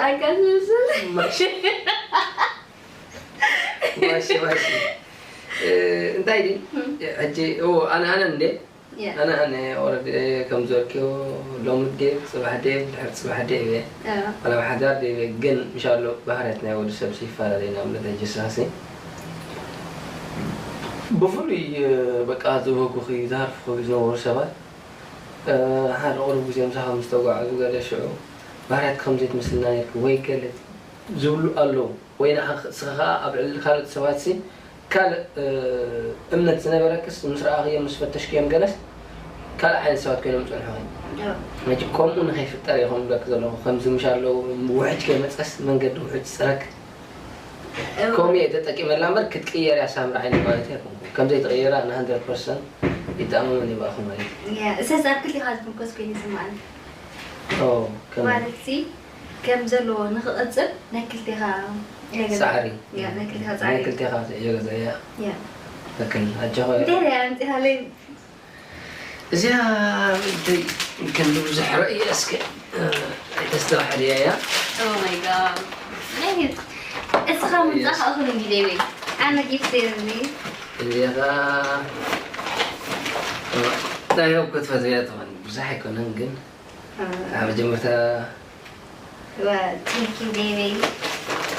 ኣጋዝዝል። ማሺ። ማሺ፣ ማሺ። እ፣ እንታይ ድዩ? እም። ሕጂ፣ ኦ፣ ኣነ፣ ኣነ እንዴ? ያ። ኣነ፣ ኣነ፣ ኦረዲ፣ ከም ዝበልክዮ፣ ሎሚ ዴቭ፣ ጽባሕ ዴቭ፣ ድሕሪ ጽባሕ ዴቭ እየ። ያ። ዋላ ብሓዳር ዴቭ እየ፣ ግን፣ ምሻሎ፣ ባህርያት ናይ ወዲ ሰብ ይፈላለ ኢና፣ እምነት ኣይጅስኻሲ። ብፍሉይ፣ እ፣ በቃ፣ ዝበጉኺ፣ ዝሃርፉኺ ዝነበሩ ሰባት፣ እ፣ ሓደ ቁሩብ ግዜ ምሳኻ ምስ ተጓዓዙ፣ ገለ ሽዑ፣ ባህርያት ከም ዘይትመስልና ነይርኪ፣ ወይ ገለ ዝብሉ ኣለዉ። ወይ ንዓኺ እስኺ ኸኣ ኣብ ልዕሊ ካልኦት ሰባትሲ ካልእ፣ እ፣ እምነት ዝነበረክስ ምስ ረኣኽዮም፣ ምስ ፈተሽክዮም ገለስ ካልእ ዓይነት ሰባት ኮይኖም ይጸንሑኺ። እዎ። ሕጂ ከምኡ ንኸይፍጠር እየ ከምኡ ዝብለኪ ዘለኹ። ከምዚ ምሽ ኣለዉ ውሕጅ ከይመጸስ መንገዲ ውሕጅ ጽረግ። እዎ። ከምኡ እየ ተጠቂመላ እምበር ክትቅየር እያ ሳምሪ ዓይኒ ማለት ኣይኮንኩን። ከም ዘይትቕየራ ን hundred percent ይተኣማመን እየ ብኣኺ ማለት እዩ። ያ፣ እሰስ ኣብ ክልቲኻ ዝምርኮስ ኮይኑ ይስምዓኒ። ኦ፣ ከመይ? ማለትሲ ከም ዘለዎ ንኽቕጽል ናይ ክልቴኻ ገዛ። ጻዕሪ። ያ፣ ናይ ክልቴኻ ናይ ጻዕሪ። ክልቴኻ እየ ገዛ፣ ያ። ያ። ትክክል። ኣጆኻ። እንታይ ደኣ ኣምጺኻለይ? እዚኣ እንታይ ክንዲ ብዙሕ ርእየ እስከ፣ እ፣ ኣይተስተባሕልያ እያ። Oh my God። ናይ እስኻ ምምጻእኻ የስ። እኹል እንዲ ደይበይ። ኣነ ጊፍት የብኒ። እዚኣ ኸኣ፣ እ፣ እንታይ ክትፈትያ ትኾን? ብዙሕ ኣይኮነን ግን፣ ኣብ መጀመርታ Well, thank you, baby.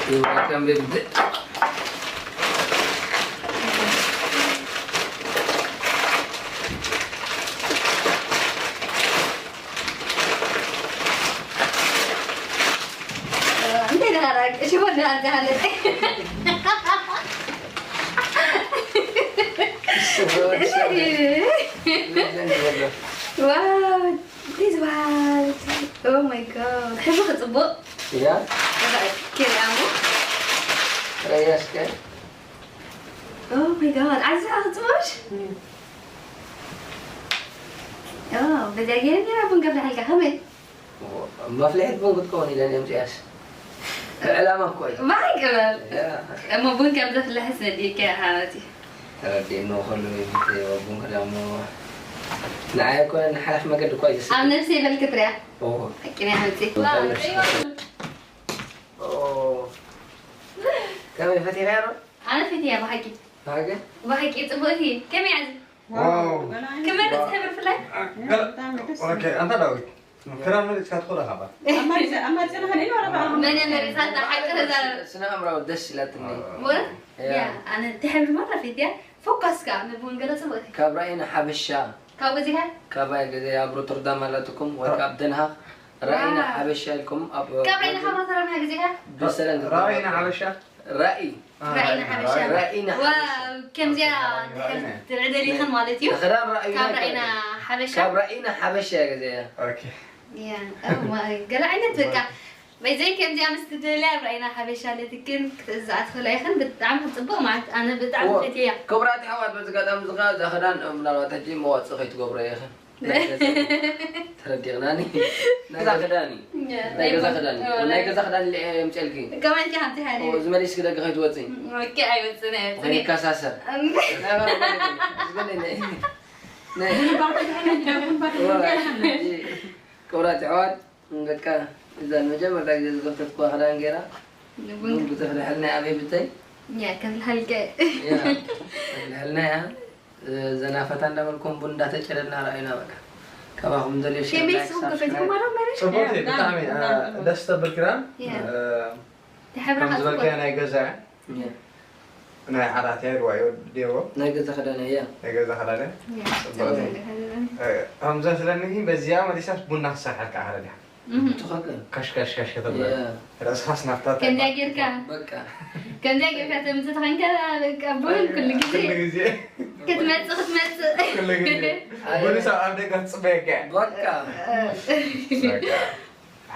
You're welcome, baby. እንዴ ደራራቅ ሽቦ እንዳንተ አለ። ዋው። እንታይ ዝበሃል? Oh my God። ሕብሩ ክጽቡቕ። እያ። ክሪኣሙ። ረያስከ። Oh my God። ዓዛ ክጽቡቕሽ? እም። ኦ፣ በዛ ገይረ ነይራ ቡን ከፍልሓልካ። ከመይ? መፍልሒት ቡን ክትከውን ኢለን እየን እዚኣስ። ዕላማ እኮ እዩ። ባይ ቅበል። እያ። እሞ ቡን ከም ዘፍልሕስ ነዲእካ ኢኻ ማለት እዩ። ተረዲእኒ ከሎ ይምተዮ ቡን ክዳሞ ንዓይ እኮ ንሓላፍ መገዲ እኮ እዩ ዝስብ። ኣብ ነብሰይ በል ክትሪኣ። ኦ። ሓቂ ናይ ሓቂ። እንታይ ነብሲ? ኦ። ከመይ ፈቲኻ ዶ? ኣነ ፈትያ ብሓቂ። ብሓቂ? ብሓቂ ጽቡቕቲ። ከመይ ኣዚ? ዋው። ክመርጽ ሕብሪ ፍላይ? ገለ-፣ ኦኬ፣ ኣንታ ዳዊት። ክዳን መሪጽካ ትኽእሎ ኢኻ ባ። ኣማሪጸ-፣ ኣማሪጸና ኸነይ ወላ በዓል መነ መሪጻታ ሓቂ ተዛረብ። ስነ ኣእምራዊ ደስ ኢላትኒ። ወ-፣ እያ። ያ፣ ኣነ እቲ ሕብሪ ማራ ፊት እያ። ፎካስ ከኣ ንብውን ገለ ጽቡቕ እዩ። ካብ ራእይና ሓበሻ። ካብ ገዜኻ? ካብ ኣይ ገዜ ኣብ ሮተርዳም ኣላትኩም ወይ ካብ ደንሃክ ራእይና ዋው። ሓበሻ ኢልኩም ኣብ ካብ ራእይና ወዲ ካብ ሮተርዳም ገዜኻ? ብሰላም ራእይና ሓበሻ? ራእይ። ራእይና ሓበሻ። ራእይና ዋው፣ ሓበሻ። ከምዚኣ ራእይና። ትዕደሊኽን ማለት እዩ። ክዳን ራእይና ካብ ራእይና ኣይኮነን። ሓበሻ። ካብ ራእይና ሓበሻ እያ ገዚኣ። ኦኬ። ያ፣ ኦ ማይ፣ ገለ ዓይነት በቃ። በይዘይ ከምዚኣ ምስ ትደልያ ኣብ ራእይና ሓበሻ ኣለትክን ክትእዝዛ ትኽእላ ኢኽን። ብጣዕሚ ክትጽብቕ ማለት፣ ኣነ ብጣዕሚ ኦ፣ ፈትየያ። ክቡራት ኣሕዋት፣ በዚ ኣጋጣሚ እዚ ኸኣ እዛ ክዳን ምናልባት ሕጂ መዋጽእ ከይትገብሮ ኢኽን። ናይ ገዛ ተረዲእናኒ። ናይ ገዛ ክዳን እዩ። ያ፣ ናይ ናይ ገዛ ገዛ ክዳን እዩ። ኦ፣ ናይ ናይ ገዛ ክዳን ኢለ እየ የምፅኤልኪ። ከመይ ኢልኪ ሓንቲ ሓይሊ? ኦ፣ ዝመሊስኪ ደገ ከይትወፂ። ኦኬ፣ ኣይወፅን፣ ኣይወፅን። ከይንከሳሰር። እም። ናይ ገዛ ክዳን እዩ። ዝገለኒ። ናይ ቡን ባርኮ ዝሕነ እንዳ ቡን ባርኮ ኦ፣ ዝሕነ። ክቡራት ኣሕዋት፣ በቃ፣ እዛ ንመጀመርታ ግዜ ዝኸፍተትኳ ክዳን ገይራ፣ ንቡን ቡን ክትፍልሐልና እያ ኣበይ ብተይ? ያ፣ ከፍልሓልከ። ያ፣ ከፍልሐልና እያ። ዘናፈታ እንዳበልኩም ቡን እንዳተጨደድና ረኣዩና በቃ። ካባኹም ደልዮ ሸር፣ ላይክ፣ ኬሚስ ኹም ከፈትኩም ሳብስክራይብ። ማራ መረሽ? ጽቡቅ እዩ፣ ያ፣ ብጣዕሚ፣ ያ፣ አ፣ ያ። ደስ ተብል ክዳን። ያ። እ፣ ተሕብራ ከም ዝበልካዮ ጽቡቅ። ናይ ገዛ እያ። ያ። ናይ ዓራት እያ፣ ርዋዮ ዴዎ። ናይ ገዛ ክዳን እያ። ናይ ገዛ ክዳን እያ። ያ፣ ጽቡቅ ጽቡቅ እዩ። ገዛ ክዳን። እ፣ ከም ዘስለኒ በዚያ መሊሳስ ቡና ክሰርሐልካ ኣኽእል እያ። እህ። ትኽክል። ካሽ፣ ካሽ፣ ካሽ ከተብላ። ያ። ርእስኻስ ናፍታ ከምዚያ ተባ-፣ ጌርካ። በቃ። ከምዚያ ጌርካ ተምጽእ ተኾንካ፣ በቃ፣ ቡን ኩሉ ግዜ። ኩሉ ግዜ። ክትመጽእ፣ ክትመጽእ። ኩሉ ግዜ። ኣየ። ቡንስ ኣብ ኣፍ ደገ ትጽበየካ እያ። በቃ። በቃ።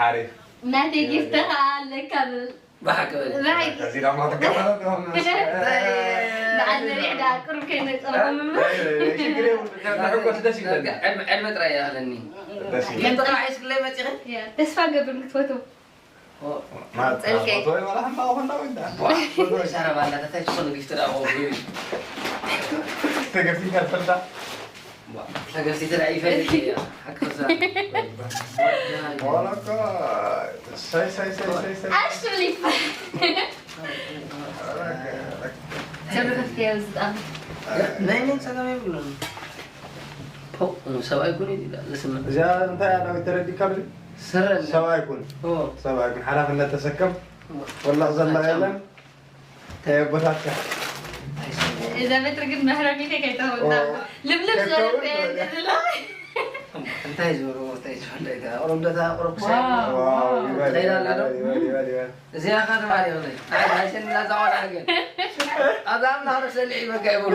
ሓሪፍ። ናተይ ጊፍት ኸኣ ኣለካ ብል። ብሓቂ በል። ብሓቂ። እዚ ድማ ትገበረ ዶ? በዓል ዘሪዕ ደኣ ቅሩብ ከይመጸኹም እሞ። ናይ፣ ናይ፣ ናይ፣ ሽግር የብሉን። ንሕጎስ ደስ ይብለና። ዕድመ፣ ዕድመ ጥራይ ይኣኽለኒ። ደስ ይብል። ግን ጥራሕ ሒዝክለይ መጺኺ? ያ፣ ተስፋ ገብር ክትፈትው። ኦ። ማ-፣ ጸልከይ። ማ-፣ ፎቶ ይበላ፣ ሕማቕ ኮንዳ ወይ እንዳ? ዋ፣ ፎቶ ይዛረብ ኣላ፣ እንታይ ትኾን ጊፍት ደኣ ኾን እዩ። ተገፊ ካልፈልታ። ዋ። ተገፍቲ ትራይ ይፈልጥ እያ። ሓቂ ክዛ። ዋላ እኮ ሳይ ሳይ ሳይ ሳይ ሳይ Actually. ሰብከፍቲ ያውዝጣ። ናይ መን ጸገም የብሉን። ፖ ሰብኣይ ኩን ይላል። ስማ እዚኣ እንታይ ኣዳዊት ተረዲካ ብል ስረ ሰብኣይ ኩን ኦ ሰብኣይ ኩን ሓላፍነት ተሰከም ወላቕ ዘላ የለን ተየቦታትካ እዛ በትሪ ግን መህረሚተ ከይተወዳ ልብልብ ከከውን ዝበለ እንታይ ዝበሉ እንታይ ዝበለ ኣቕረብ ደታ ኣቕረብ ዋው ይበል ከይዳ ኣላ ዶ? ይበል ይበል ይበል እዚኣ ኸ ተማሪ ይበለ ኣይሽን እናዛዋላ ግን ኣዛም ናረ ሰልዒ በቃ ይብሉ